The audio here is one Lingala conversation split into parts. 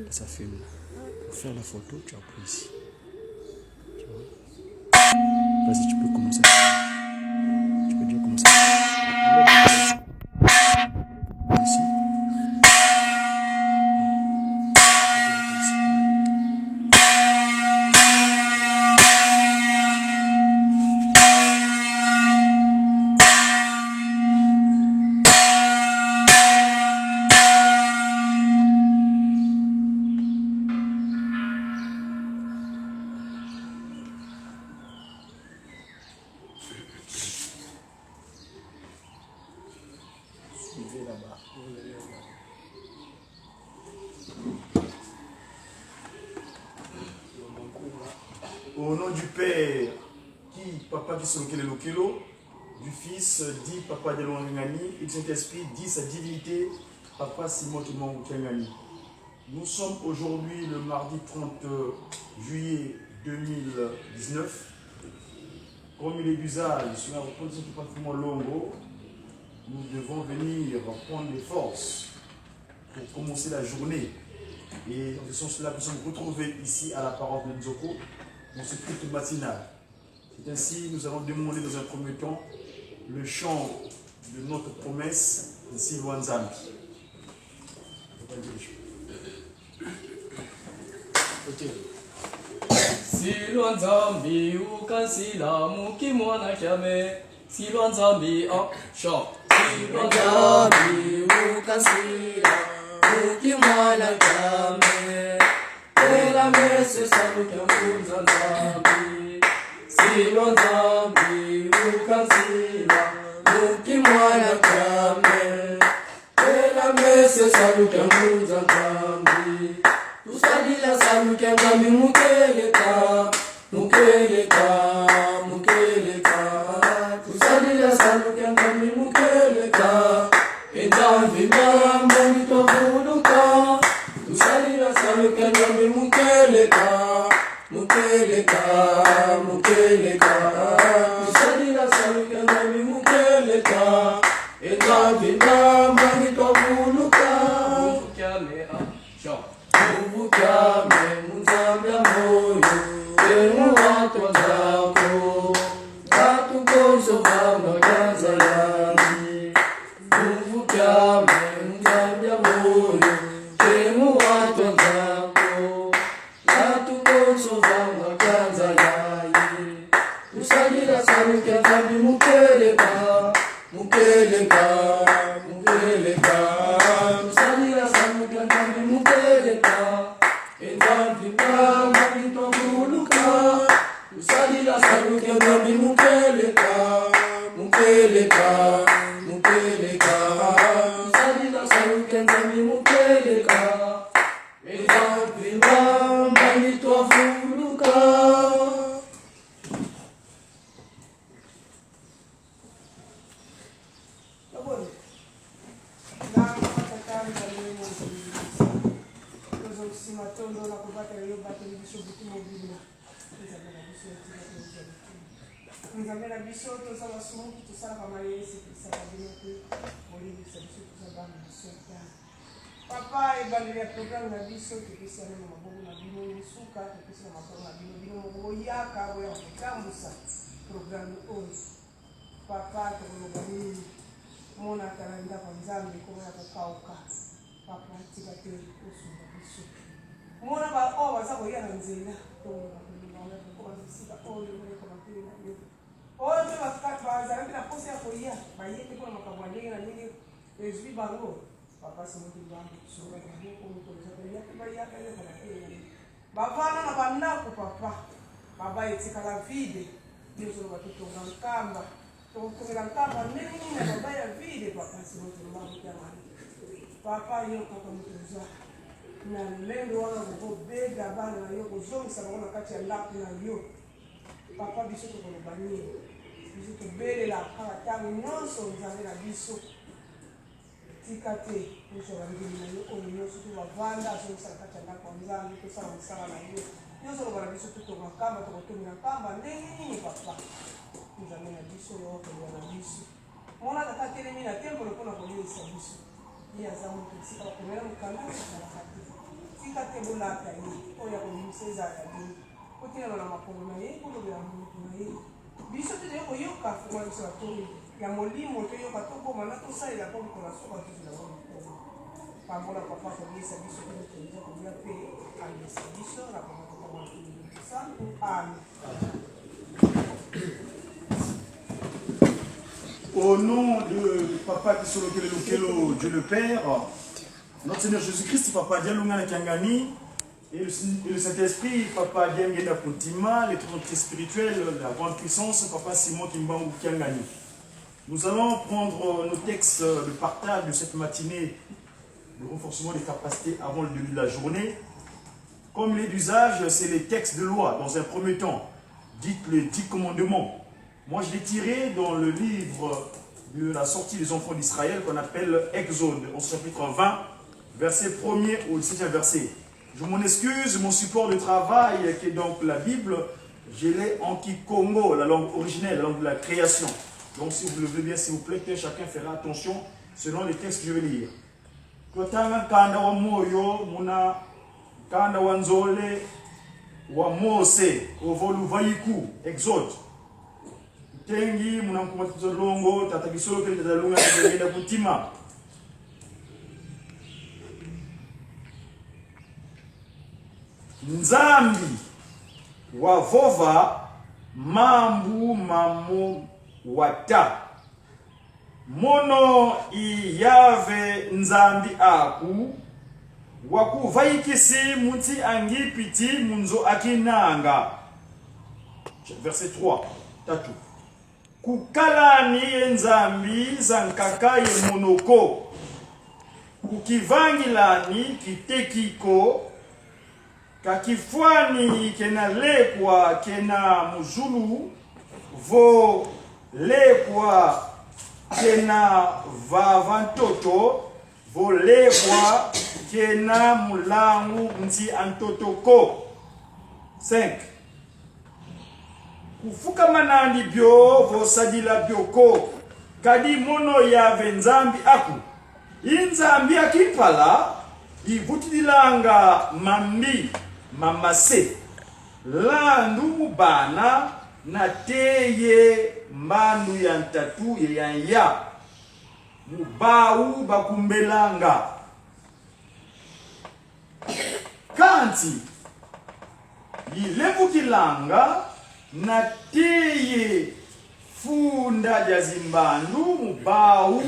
Ça filme. Pour faire la photo, tu appuies ici. Tu vois? Vas-y, tu peux commencer. Tu peux déjà commencer. Ici. Suivez là-bas. Vous allez voir. Au nom du Père, qui, Papa Kisolokele Lokelo, du Fils, dit Papa Delongani, et du Saint-Esprit, dit sa divinité, Papa Simon Kimongo Kiangani. Nous sommes aujourd'hui le mardi 30 juillet 2019. Comme il est d'usage sur la reproduction du patrimoine Longo, nous devons venir prendre des forces pour commencer la journée. Et dans ce sens-là, nous sommes retrouvés ici à la paroisse de Nzoko, dans ce culte matinal. C'est ainsi, nous allons demander dans un premier temps le chant de notre promesse, Nsilwa Nzambi. Silwa Nzambi ukansila muki mwana kyame Silwa Nzambi en chant Silwa Nzambi ukansila muki mwana kyame Ela mese saluka ngunza Nzambi Silwa Nzambi ukansila muki mwana kyame Ela mese saluka ngunza Nzambi Tusalila saluka Nzambi mukeleka mukeleka mukeleka Tusalila saluka Nzambi mukeleka Enzambi mbambo twavuluka Tusalila saluka Nzambi mukeleka mukeleka mukeleka Tusalila saluka Nzambi mukeleka Enzambi mbambo twavuluka Muvukyame ah, Muvukyame munzambi ya moyo Emu watu wanzako Batukozo bamaganza yangi Muvukyame munzambi ya moyo Emu watu wanzako Batukozo bamaganza yangi Tusalila saluka Nzambi mukeleka mukeleka mukeleka Tusalila saluka Nzambi mukeleka Nzambi mama bitwanguluka Tusalila saluka Nzambi mukeleka mukeleka mukeleka Tusalila saluka Nzambi mukeleka Nzambi mama bitwavuluka Tozongisi matondo na kobatela yo bateli biso butu mobimba nzambe na biso etika tozwa lokumu nzambe na biso toza basumuki tosalaka maye esepelisaka bino te bolimbisa biso toza bana biso ta papa ebandeli ya programme na biso topesi yango na maboko na bino nsuka topesi na maboko na bino bino moko boyaka boyaka kotambusa programme oyo Papa tokoloba nini mona tala ndako ya nzambe ekoma ya kokauka papa tika te osunga biso mona ba oyo baza koya na nzela tokoloba koloba kokoma bisika oyo oyekoma te na yo oyo mpe bazalaki na mposa ya koya baye te mpona makambo ya ndenge na ndenge ezwi bango papa somoki bango sunga bango mpo mokolo eza koya mpe bayaka yokola te Bavanda na ba ndako papa. Baba etikala vide. Yo ozoloba totonga nkamba. Tokotongela nkamba ndenge nini na baba ya vide papa simoto mbangu kiangani. Papa yo kaka moto oza na lolendo wana okobeda bana na yo kozongisa bango na kati ya ndako na yo. Papa biso tokoloba nini? Biso tobelela kaka ntango nyonso Nzambe na biso. Tika te ozwa bandimi na yo oyo nyonso to bavanda azongisa na kati ya ndako ya Nzambe tosala mosala na yo. Yo ozoloba na biso totonga nkamba, tokotongela nkamba ndenge nini papa? Nzambe na biso yo okoloba na biso. Mona tata atelemi na tempelo mpo na koyeisa biso. Ye aza moto esika bakomela mokanda ezalaka te. Botika te bolata ye oyo akobimisa ezala ya bino. Botelema na makolo na ye, bolobela monoko na ye. Biso te toye koyoka, fungola biso matoyi ya molimo toyoka, toboma na tosalela mpo mokolo ya suka tozela yango likolo. Pambola papa koliesa biso mpe toza kolia mpe alesa biso na kombo Tata Mwana mpe Molimo Mosantu. Amen. Au nom de Papa Kisolokele Lukelo, Dieu le Père, notre Seigneur Jésus-Christ, Papa Dialungana Kiangani, et le Saint-Esprit, Papa Diangenda Kuntima, les autorités spirituelles, la grande puissance, Papa Simon Kimbangu Kiangani. Nous allons prendre nos textes de partage de cette matinée, le renforcement des capacités avant le début de la journée. Comme il est d'usage, c'est les textes de loi, dans un premier temps, dites les 10 commandements. Moi, je l'ai tiré dans le livre de la sortie des enfants d'Israël qu'on appelle Exode, au chapitre 20, verset 1er au 7e verset. Je m'en excuse, mon support de travail, qui est donc la Bible, je l'ai en Kikongo, la langue originelle, la langue de la création. Donc, si vous le voulez bien, s'il vous plaît, que chacun fera attention selon les textes que je vais lire. Twatanga nkanda wa moyo muna nkanda wa nzole wa Mose ovoluvayiku Exode tengi muna nkumatizo longo tata kisolo kele tata lunga tata kutima. Nzambi wavova mambu mamo wata Mono i Yave Nzambi aku wakuvayikisi munti angipiti munzo akinanga. Verset 3 tatu. Kukalani ye Nzambi zankaka ye monoko. Kukivangilani kitekiko kakifwani kena lekwa kena muzulu vo lekwa kena vava ntoto vo lekwa kena mulangu nti antotoko. 5 Kufukamanandi byo vosadila byoko kadi mono yave Nzambi aku inzambi akimpala ivutidilanga mambi mamase landu mubana na teye mbandu ya ntatu ye ya nya mubau bakumbelanga Kanti yilevukilanga na teye funda lya zimbandu mubau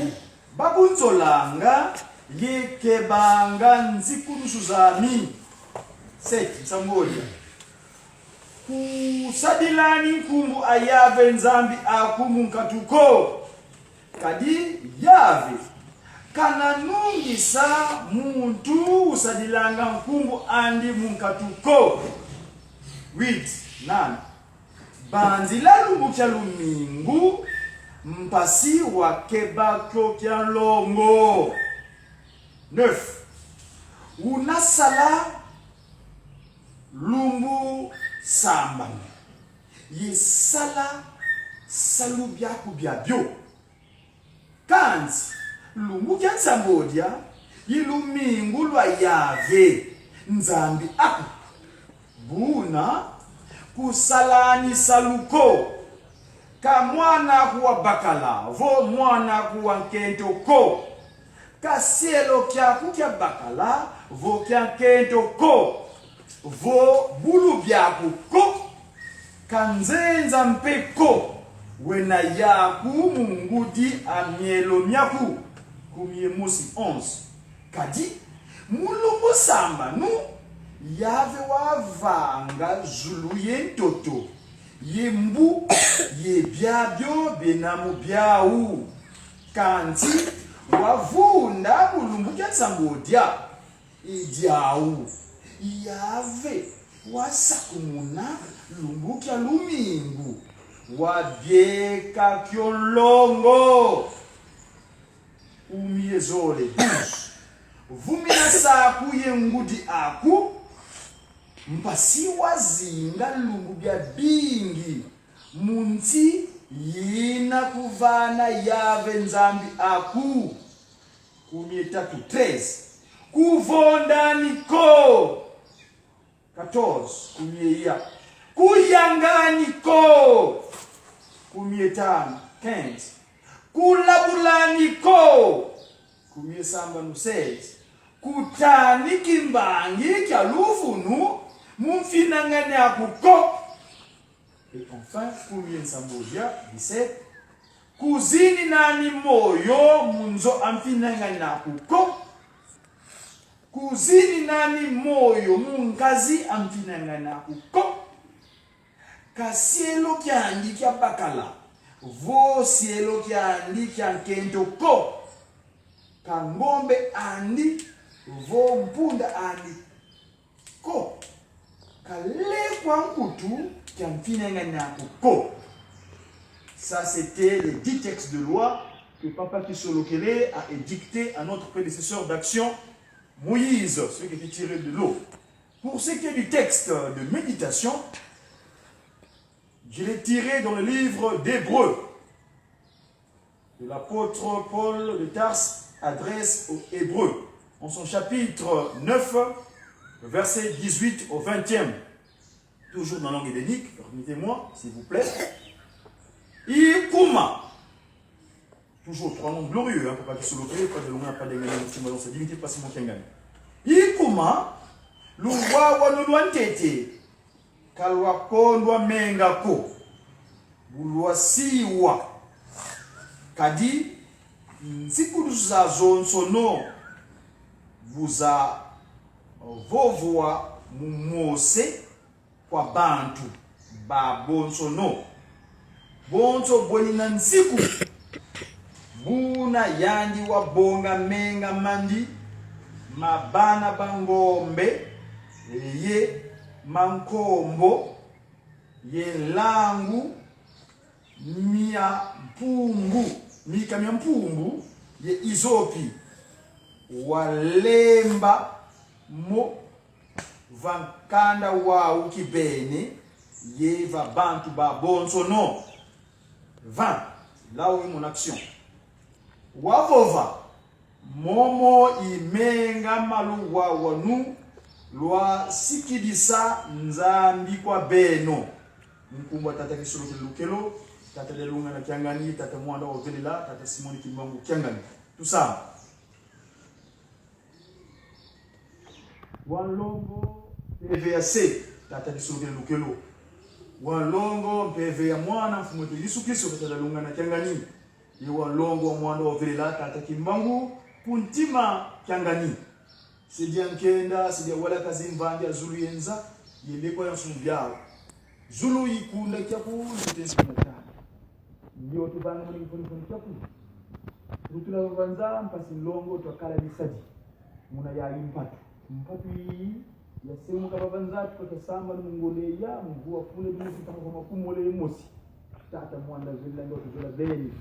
bakunzolanga yekebanga nzikulusu zami. 7 nsambolia kusadilani nkumbu ayave Nzambi aku munkatuko. Kadi Yave kananungisa muntu usadilanga nkumbu andi munkatuko. 8 9 Banzila lumbu kya lumingu mpasi wakebakyo kya nlongo. 9 Unasala lumbu samba. Yesala salu biaku bia bio. Kanti lumbu kia nsambodia yi lumingu lua Yave Nzambi aku buna kusalani saluko ka mwana kuwa bakala vo mwana kuwa nkento ko ka sielo kiaku kia bakala vo kia nkento ko vo bulu biaku ko ka nzenza mpe ko wena yaku mungudi a mielo miaku kumie mosi 11 kadi mulumbu samba nu yave wavanga zulu ye ntoto ye mbu ye biabio bienamu biau kanti wavunda mulumbu kia nsambodia Idiau Yave wasakumuna lumbu kia lumingu wabieka kyolongo umiezole 12 vumina saku ye ngudi aku mpasi wazinga lumbu bia bingi munti yina kuvana Yave Nzambi aku. Kumi etatu 13 kuvondani ko. 14 kumieya kuyangani ko kumietano 15 kulabulani ko kumiesamba nu 16 kutani kimbangi kya lufunu mumfinangani akuko. Et enfin, kumiensambodia 17 kuzini nani moyo munzo amfinangani akuko. Kuzini nani moyo munkazi amfinangani akuko. Kasielo kyandi kya bakala vo sielo kyandi kya nkento ko. Kangombe andi vo mpunda andi ko. Kalekwa nkutu kya mfinangani akuko. Ça, c'était les 10 textes de loi que Papa Kisolokele a édicté à notre prédécesseur d'action, Moïse, celui qui était tiré de l'eau. Pour ce qui est du texte de méditation, je l'ai tiré dans le livre d'Hébreux, que l'apôtre Paul de Tarse adresse aux Hébreux, en son chapitre 9, verset 18 au 20e. Toujours dans la langue hellénique, permettez-moi, s'il vous plaît. Ikuma. Toujours trois noms glorieux, hein, papa Kisolokele, pas de longa, pas de ngani, dans sa divinité, pas Simon Kiangani. Ikuma, luwawa nulwantete, kalwakondwa mengako, bulwasiwa, kadi, nzikuduza zonsono, buza vovwa mumose kwa bantu ba bonsono. Bonso bweni na nsiku buna yandi wa bonga menga mandi mabana bangombe ye mankombo ye langu mia mpungu mika mia mpungu ye izopi walemba mo vankanda wau kibene ye va bantu ba bonsono 20 là où est mon action wavova momo imenga malu wawanu lwa sikidisa nzambi kwa beno nkumbwa tata Kisolokele Lukelo tata Lelunga na Kiangani tata Mwanda wa Velela tata Simoni Kimbangu Kiangani tout ça Walongo PVAC tata Kisolokele Lukelo Walongo mpeve ya mwana mfumu wetu Yesu Kristo tata Lelunga na Kiangani ye Walongo wa Mwanda wa Velela tata Kimbangu kuntima Kiangani sedia nkenda sedia wala kazi mvandi ya Zulu yenza yelekwa ya mfumu vyao Zulu yikunda kyaku nitensi mutana ndio tubanga muri mfuni kyaku rutula vanza mpasi longo twakala bisadi muna ya impatu mpatu iyi yasemuka bavanza tukakasamba mungoleya mvua fule bimusi kama kwa makumole mosi tata mwanda zela ndo tuzola beni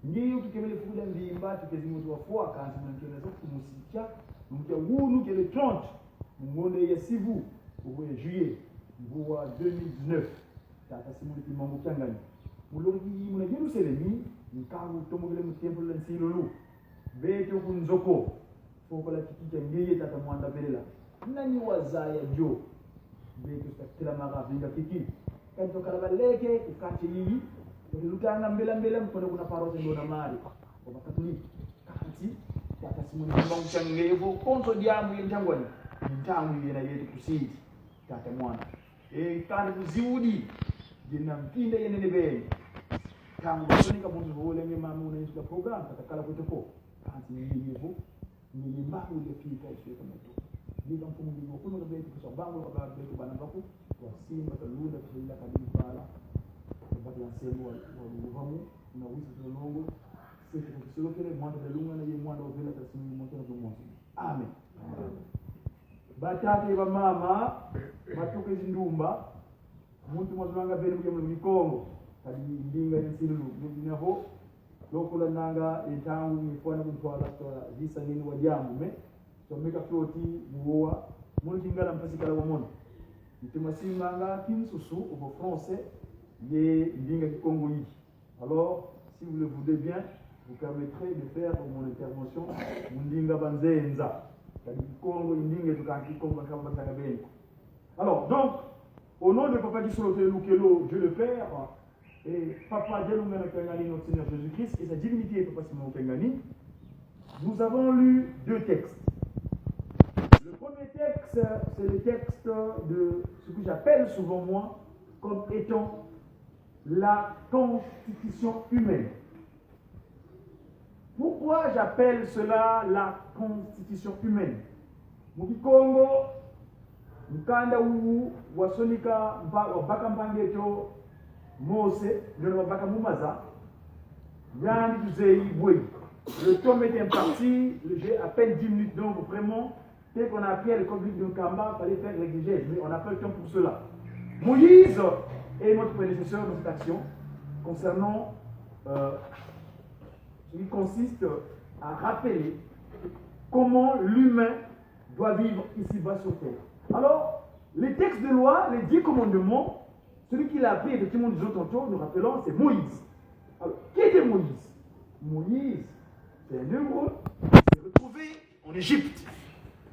ngiyo tukemele fukuda ndimba tukezimutu wafua kanti mnankena zo kumusicha mkia wunu kele 30 mungonde ya sivu ubuye juillet mvua 2019 tata Simoni Kimbangu Kiangani mulongi muna Yerusalemi nkaru tomokele mu temple la nsilulu beto kunzoko fokola kikicha ngeye tata mwanda velela nani wazaya jo beto sakila mara vinga kiki kanto kala baleke ukache yiyi lutanga mbela mbela mkono kuna parote ndona mari kwa Katoliki kanti tata Simoni Kimbangu Kiangani vo konso diamu yentangwani ntangu yena yetu kusidi tata mwana e kandi kuziudi jina mpinda yenene beni tangu basonika muntu volenge mama unainjika program katakala kweteko kanti yiyivu nilimbangu lefika isweka moto ndika mfumu ndiko kuno betu kwa bangu kwa betu bana baku kwa simba talunda kusila kadibala kwa nsemu wa luvamu na wisi tulongo sisi kukisolokele mwanda belunga na ye mwanda ovela tasimu moto na moto amen. Batate ba mama batuka izindumba muntu mwazulanga bene muje mu mikongo kadi ndinga yensilulu naho lokola nanga entangu mifwana kuntwala kwa visa nini wajamu me tomeka floti muwowa muli kingala mpasikala wamono ntuma simanga kinsusu au français ye ndinga kikongo yi. Alors si vous le voulez bien, vous permettrez de faire mon intervention mundinga banzenza kadi kikongo indinga tukanki kongo kamba batanga beni. Alors, donc, au nom de Papa Kisolokele Lukelo, Dieu le Père, et Papa Dialungana Kiangani, notre Seigneur Jésus-Christ, et sa divinité, Papa Simon Kiangani, nous avons lu deux textes. Le premier texte, c'est le texte de ce que j'appelle souvent moi comme étant la constitution humaine. Pourquoi j'appelle cela la constitution humaine? Mukikongo mkanda uwu wasonika mpa wabaka mpangeto Mose ndio wabaka mumaza yandi tuzei bwe. Le temps m'est imparti, j'ai à peine 10 minutes, donc vraiment, dès qu'on a appris à l'école biblique de Nkamba, il fallait faire l'exégèse, mais on n'a pas le temps pour cela. Moïse est notre prédécesseur dans cette action concernant ce qui consiste à rappeler comment l'humain doit vivre ici-bas sur terre. Alors, les textes de loi, les 10 commandements, celui qui l'a appris, effectivement, nous disons tantôt, nous rappelons, c'est Moïse. Alors, qui était Moïse? Moïse, c'est un Hébreu qui s'est retrouvé en Égypte,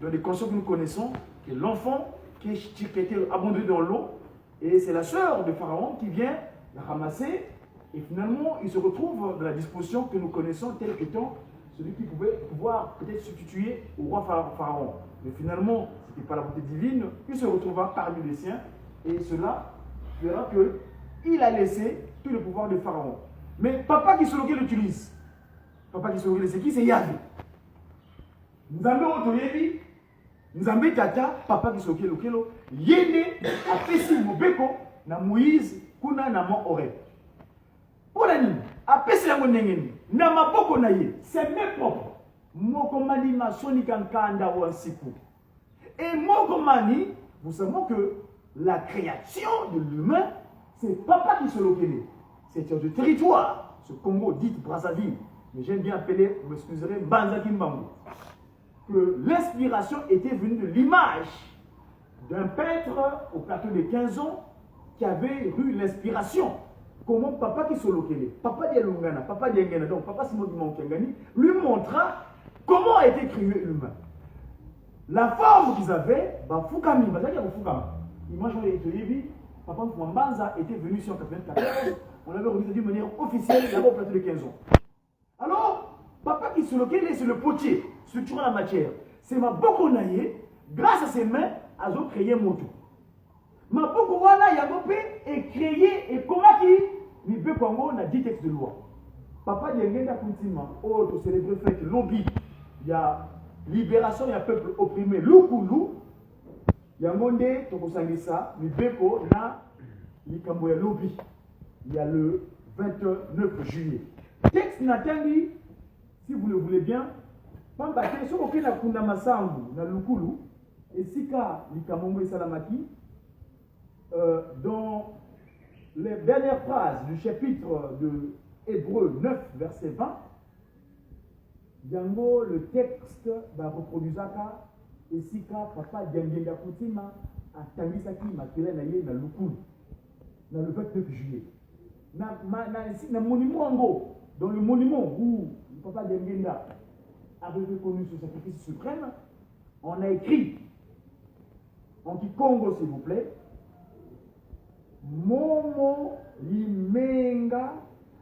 dans les conditions que nous connaissons, qui est l'enfant qui a été abandonné dans l'eau, et c'est la sœur de Pharaon qui vient la ramasser, et finalement, il se retrouve dans la disposition que nous connaissons, telle qu'étant celui qui pouvait pouvoir peut-être substituer au roi Pharaon. Mais finalement, ce n'était pas la volonté divine, il se retrouva parmi les siens, et cela fera que il a laissé tout le pouvoir de Pharaon. Mais papa Kisolokele l'utilise. Papa Kisolokele, c'est qui? C'est Yahvé. Nzambe oyo toyebi, Nzambe tata, papa Kisolokele Lukelo, yende apesi mobeko na Moïse kuna na Mont Horeb. Pona nini? Apesi yango ndenge nini? Na maboko na ye, ses mains propres. Moko mani masonika nkanda wa nsiku. Et moko mani, nous savons que la création de l'humain, c'est papa Kisolokele. C'est un territoire, ce Congo dit Brazzaville. Mais j'aime bien appeler, vous m'excuserez, Mbanza Kimbangu. Que l'inspiration était venue de l'image d'un peintre au plateau de 15 ans qui avait eu l'inspiration. Comment papa Kisolokele, papa Dialungana, papa Diengena, donc papa Simon Kiangani, lui montra comment a été créé l'humain. La forme qu'ils avaient, bah, Fukami, bah, c'est-à-dire Fukami. Image, on est Papa Mbanza était venu ici en 94, on l'avait remis d'une manière officielle là-bas au plateau de 15 ans. Alors, papa Kisolokele, c'est le potier, structurant la matière. C'est ma boko naye, grâce à ses mains, a créé moto. Ma boko wana yango pe est créé et comment qui mibeko yango na 10 textes de loi. Papa Diengenda Kuntima, oh, to célébrer fête lobi, il y a libération, il y a peuple opprimé, lukulu, yango nde tokosangisa mibeko na likambo ya lobi, il y a le 29 juillet. Texte natangi, si vous le voulez bien, pamba te soki okei na kunda masangu na lukulu esika likambo ngo esalamaki, dans les dernières phrases du chapitre de Hébreux 9, verset 20, yango le texte bareproduisaka esika papa Diangenda Kuntima atangisaki makila na ye na lukulu na le 29 juillet. Na, ma, na, na monument yango, dans le monument où papa Diangenda avait reconnu ce sacrifice suprême, on a écrit en Kikongo, s'il vous plaît, Momo limenga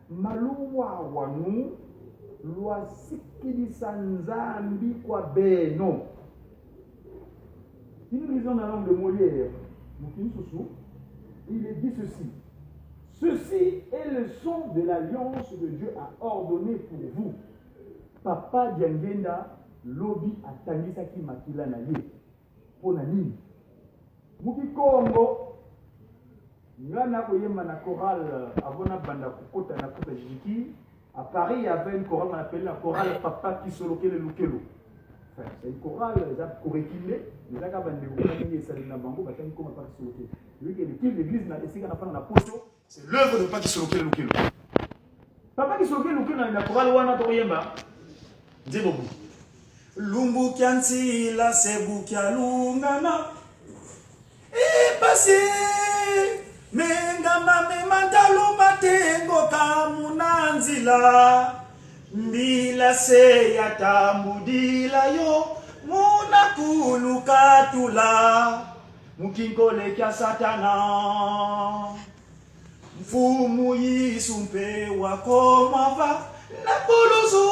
maluwa wanu lwa sikilisa nzambi kwa beno. Si nous lisons dans la langue de Molière, Mukini Susu, il est dit ceci. Ceci est le son de l'alliance que Dieu a ordonnée pour vous. Papa Diangenda lobi atangisaki makila na ye. Pona nini? Mukikongo nga nakoyemba na chorale avant nabanda kokota na kota Jijiki. À Paris, il y avait une chorale qu'on appelait la chorale Papa Kisolokele Lukelo. Enfin, c'est une chorale, ils ont korekinde, ils ont kabande ndenge esali na bango, batangi koma Papa Kisolokele. Vu que l'église na esika na fana na poto, c'est l'œuvre de Papa Kisolokele Lukelo. Papa Kisolokele Lukelo na chorale wana tokoyemba nzembo bu. Lumbu kya nzila sebu kya lungana. Epasi menga mame mandalo matengo kamuna nzila. Mbila se ya tambudila yo muna kulu katula. Mukinkole kya Satana. Mfumu Yesu mpe wakomava na kuluzu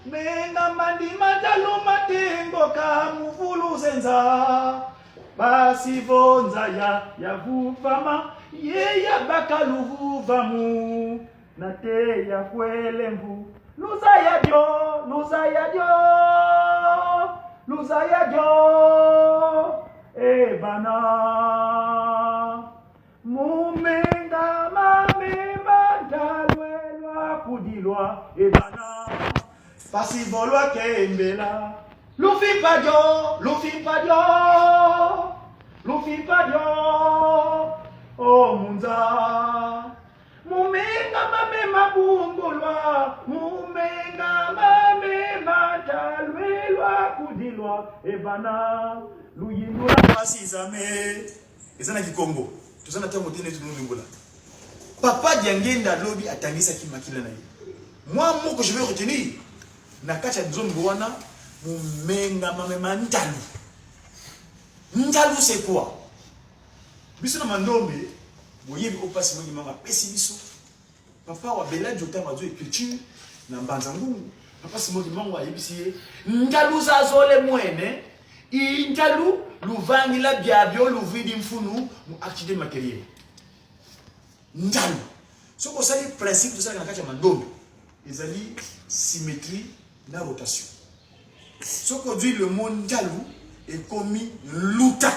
menga mandima taluma tengo ka muvulu zenza basivonza ya yavuvama ye yabakaluvuvamu na te ya kwelemvu luza ya dio luza ya dio luza ya dio ebana mumenga mamemba ntalwelwa kudilwa ebana pasivolwa kembela lufimpadio lufimpadio lufimpadio o munza mumenga mamema bungulwa mumenga mamema talwelwa kudilwa ebana luyindula pasizame eza na kikongo toza na ntango te neti tozolimbola papa diangenda lobi atangisaki makila na ye mwa moko je vais retenir na kati ya nzombo wana mumenga mamema ntalu ntalu c'est quoi biso na mandombe boyebi oyo mpasi mingi manga apesi biso papa wa beladio ntango azwi écriture na mbanza ngungu papa simon kimbangu ayebisi ye ntalu zazole mwene intalu luvangila byabyo luvidi mfunu mu activité matériel ntalu soki osali principe tosalaka na kati ya mandombe ezali symétrie na rotation soki ozwi le mot ntalu ekomi luta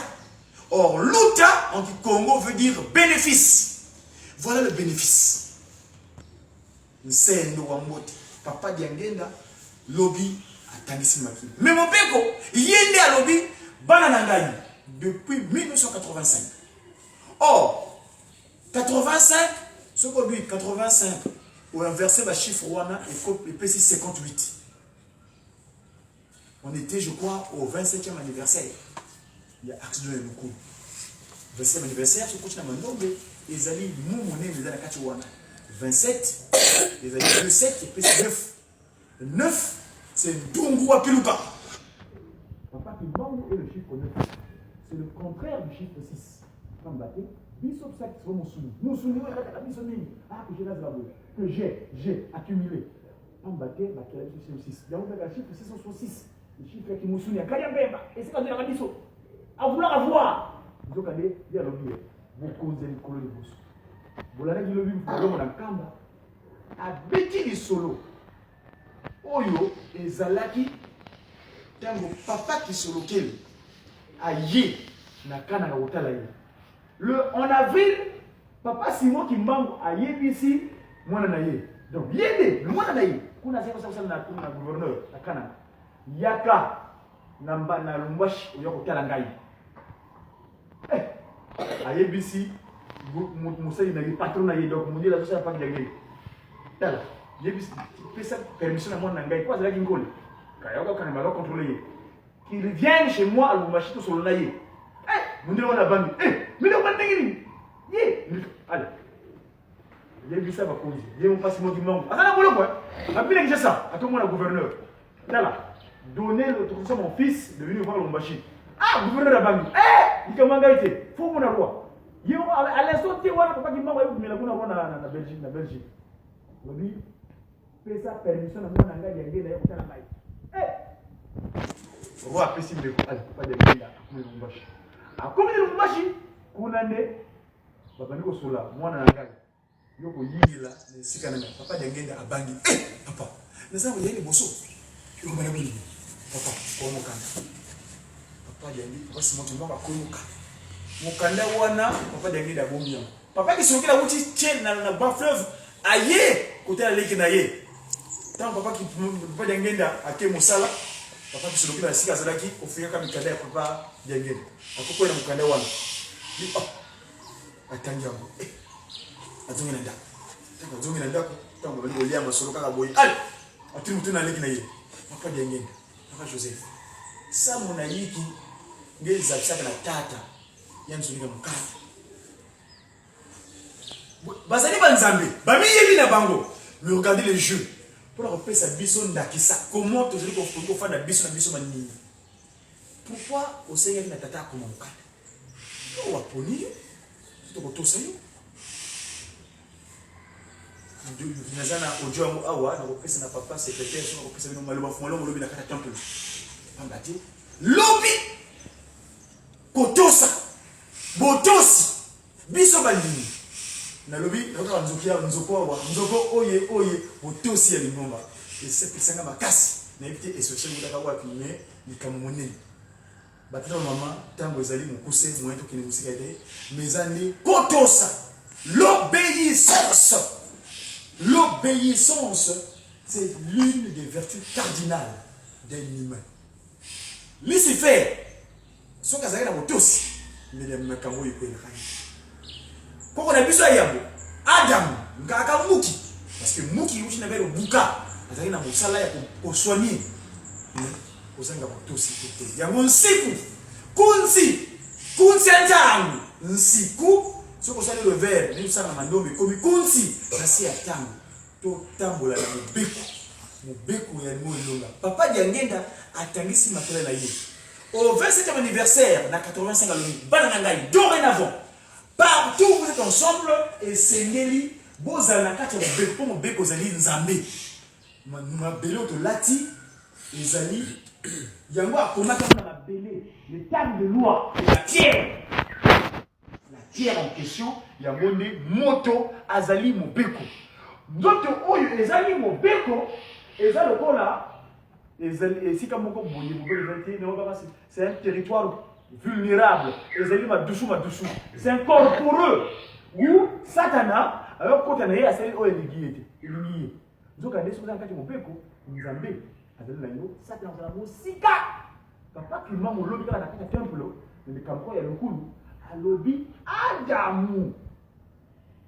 or luta en kikongo veut dire bénéfice voilà le bénéfice Nsendo wa mbote papa Diangenda lobi atangisi makila mais mobeko ye nde alobi bana na ngai depuis 1985 or 85 soki olobi 85 oinverse bachiffre wana epesi 58 on était je crois au 27e anniversaire ya accident ya lukulu 27e anniversaire soki okoti na mandombe ezali mu monene eza na kati wana 27 ezali 2 7 epesi 9 9 c'est ndungu wa piluka papa kimbangu est le chiffre 9 c'est le contraire du chiffre 6 pamba te biso tosaki soko mosuni mosuni oyo ekataka biso mingi ah que j'ai nazala boye que j'ai j'ai accumulé pamba te bakela biso 6 yango kaka chiffre 666 le chiffre ya kimosuni ya kalia mbemba esika azwelaka biso a vouloir avoir nzoka nde ye alobi ye bokonzi ya likolo liboso bolandaki lobi malongo na nkamba abeti lisolo oyo ezalaki ntango papa kisolokele aye na kananga kotala ye Le en avril, papa Simon Kimbangu ayebisi mwana na ye. Donc ye nde mwana na ye kuna azali kosala na kuna na gouverneur na Kananga. Yaka na mba na Lubumbashi oya kotala ngai. Eh, ayebisi mosali na ye patron na ye donc mondele azosala paki ya ngeli. Tala, yebisi pesa permission na mwana na ngai po azalaki ngole. Kaya okakanga bazo contrôler ye. Qu'il vienne chez moi à Lubumbashi tosolola ye. Eh, mundele wana abangi. Eh, mine okoma ndenge nini? Ye, allez. Yebisa bakonzi, ye mpasi moki mangu. Aza na boloko, eh. Abina Kinshasa, atomona gouverneur. Tala, donner l'autorisation à mon fils de venir voir Lubumbashi. Ah, gouverneur abangi. Eh, likambo ngai te. Faut mona roi. Ye à l'instant te wana papa Kimbangu ayi komela kuna roi na na Belgique, na Belgique. Lobi pesa permission na mwana ngai ya ngenda ya kotala ngai eh! Roi apesi mbeko ale papa ya ngenda akomi Lubumbashi akomi na Lubumbashi kuna nde babandi kosola mwana na ngai yo koyingela na esika na ngai papa ya ngenda abangi eh papa naza koya liboso ekobanda bolingo papa koa mokanda papa ya ngenda papa Simon Kimbangu akomi mokanda mokanda wana papa ya ngenda abomi yango Papa Kisokela awuti tien na, na bas fleuve aye kotala leki na ye. Ntango papa papa Diangenda ake mosala, papa Kisolokela na esika azalaki kofikaka mikanda ya papa Diangenda. Akokwela mokanda wana. Bi oh, atangi yango. Eh, azongi na ndako. Ntango azongi na ndako, ntango babandi kolia masolo kaka boye. Ale, atuni motu na leki na ye. Papa Diangenda, papa Joseph. Samu na yiki nge ezalakisaka na tata ya nzolika mokanda. Bazali ba nzambe, bamiyebi na bango. Mais regardez le jeu. Pona kopesa biso ndakisa comment tozali kofanda biso na biso baninga. Pourquoi osengaki na tata akoma mokanda? Yo waponi yo, tokotosa yo. Naza na audio yango awa, nakopesa na papa secrétaire, soki nakopesa bino maloba fungolo molobi na kati ya temple. Pamba te lobi kotosa botosi biso bandimi nalobi nakokaka nzoki ya nzoko awa nzoko oye oye botosi ya lingomba esepesanga makasi nayebi te esosio ekutaka wapi me likambo monene Batata ba mama, tango ezali mokuse, moyen tokende mosika te, mais eza nde kotosa, l'obeissance. L'obeissance, c'est l'une des vertus cardinales d'un humain. Lucifer, soki azalaki na botosi, mbele makambo oyo ekwelaka ye. Koko na biso ya yambo, Adamu, nkaka muki, parce que muki euti na belo buka, azalaki na mosala ya kosoigner. Kozanga botosi te te. Yango nsiku, kunzi, kunzi ya ntango, nsiku, soki osali le verbe, ndenge osala na mandombe ekomi kunzi, na se ya ntango. Totambola na mobeko, mobeko ya limo elonga. Papa Diangenda atangisi makila na ye. Au 27e anniversaire, na 85 alobi, bana na ngai, dorénavant, partout où vous êtes ensemble, esengeli bozala na kati ya mobeko, mpo mobeko ezali Nzambe. Mabele oyo tolati ezali yango akomaki yango na mabele, le table de loi, la pierre, la pierre en question, yango nde moto azali mobeko. Nzoto oyo ezali mobeko, eza lokola ezali esika moko boye mobeko ezali te, nango kaka c'est un territoire vulnérable, ezali madusu madusu, c'est un corps poreux où Satana ayokota na ye asali oyo elingi ye te, elingi ye. Nzokande, soki oza na kati ya mobeko, Nzambe azali na yo, Satana akozala mosika. Papa Kimbangu olobi kaka na kati ya templo, na likambo oyo ya lukulu, alobi Adamu.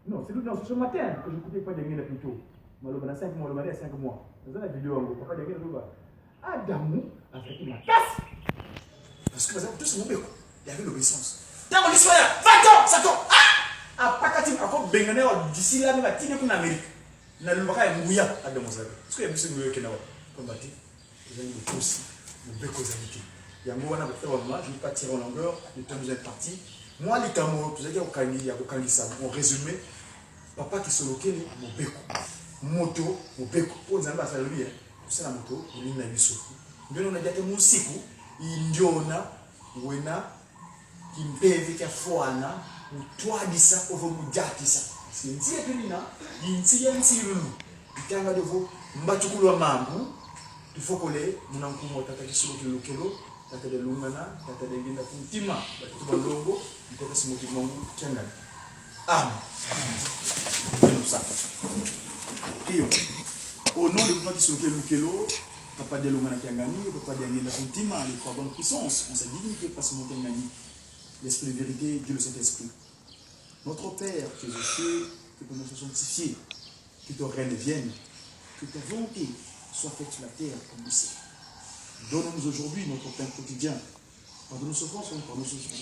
Non, c'est non, c'est ce matin que j'écoutais Papa Diangenda plutôt. Maloba na 5 mois, maloba ya 5 mois. Naza na video yango, Papa Diangenda aloba Adamu azalaki makasi. Parce que bazalaki tous mobeko, il y avait l'obéissance. Ntango liso ya va-t'en, Satan, ah! Apakati akobengana yo d'ici là même atindi kuna Amérique. Na lobaka ya nguya Adamu azalaki. Soki ya biso nguya ekenda wapi? Pamba te ezali botosi, mobeko ezali te. Yango wana batata bamama, je ne vais pas tirer en longueur, le temps nous est parti. Mwa likambo tozalaki ya kokangisa en résumé, papa Kisolokele mobeko, moto mobeko, mpo Nzambe asalobi kosala moto elimi na biso. Ndiona unadiate munsiku indiona wena kimpeve kya fwana mutwadisa ovo mujakisa sinzi yetu nina yinsi ya nsilulu itanga dovo mbatukulwa mambu tufokole munankumu wa tata Kisolokele Lokelo tata de lungana tata de ngenda kuntima batutu balongo mtata simoti mangu kiangani. Amen. Iyo. Au nom de Papa Kisolokele Lukelo, Papa de Lungana Kiangani, Papa de Ngenda Kuntima, les trois bonnes puissances, en sa divinité, Papa Simon Kiangani, l'Esprit de vérité, Dieu le Saint-Esprit. Notre Père qui es aux cieux, que ton nom soit sanctifié, que ton règne vienne, que ta volonté soit faite sur la terre comme au ciel. Donne-nous aujourd'hui notre pain quotidien. Pardonne nos offenses, pardonne nos offenses.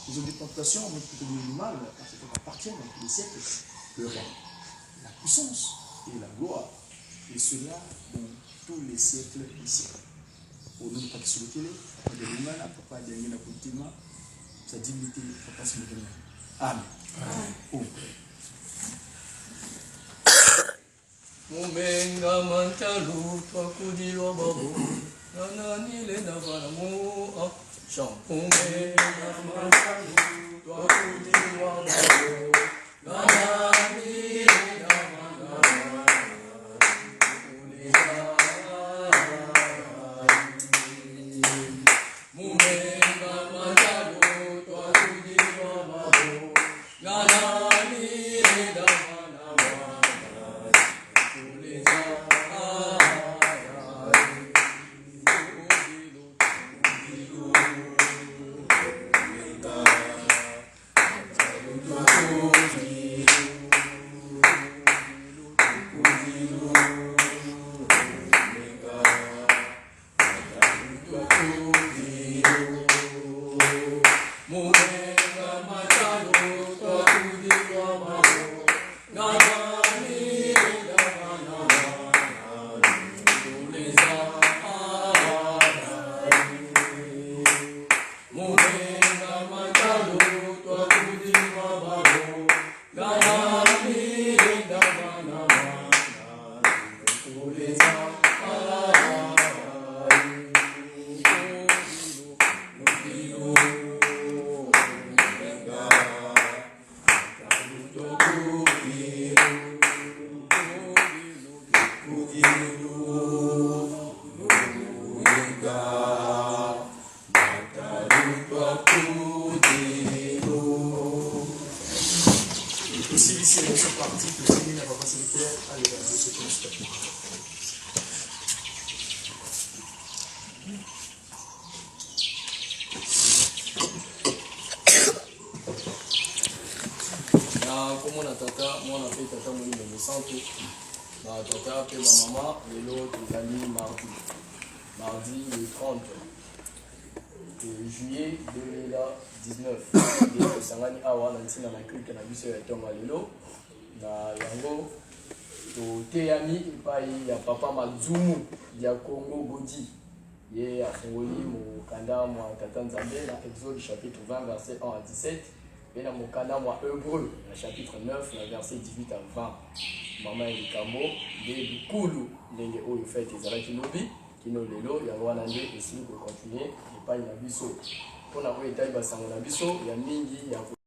Les hommes de tentation, mais plutôt du mal, car c'est toi appartient dans tous les siècles, le règne, la puissance et la gloire, et cela dans tous les siècles des siècles. Au nom de Papa Kisolokele, Papa de Lungana, Papa Diangenda Kuntima, sa dignité, Papa Simokele. Amen. Amen. Oh. Mumenga mantalu twakudilwa babo nananile navala mu ah, chant. Mumenga mantalu twakudilwa babo nananile navala Mumenga mantalu twakudilwa babo nananile navala Tosilisi ya biso parti tosengi na papa secrétaire aleka liboso tosuka. Na komona tata mwana mpe tata molimo mosantu ba tata mpe bamama lelo tozali mardi mardi le 30 juillet 2019 nde tosangani awa na ntina na culte na biso ya ntongo ya lelo na yango toteyami epai ya papa Madzumu ya Congo Godi ye afungoli mokanda mwa tata Nzambe na Exode chapitre 20 verset 1 à 17 mpe na mokanda mwa Hébreu na chapitre 9 na verset 18 à 20 mama ya likambo nde bikulu ndenge oyo fete ezalaki lobi Kino lelo, yango wana nde esili ko continuer epai na biso. Mpo na oyo etali ba sango na biso ya mingi ya.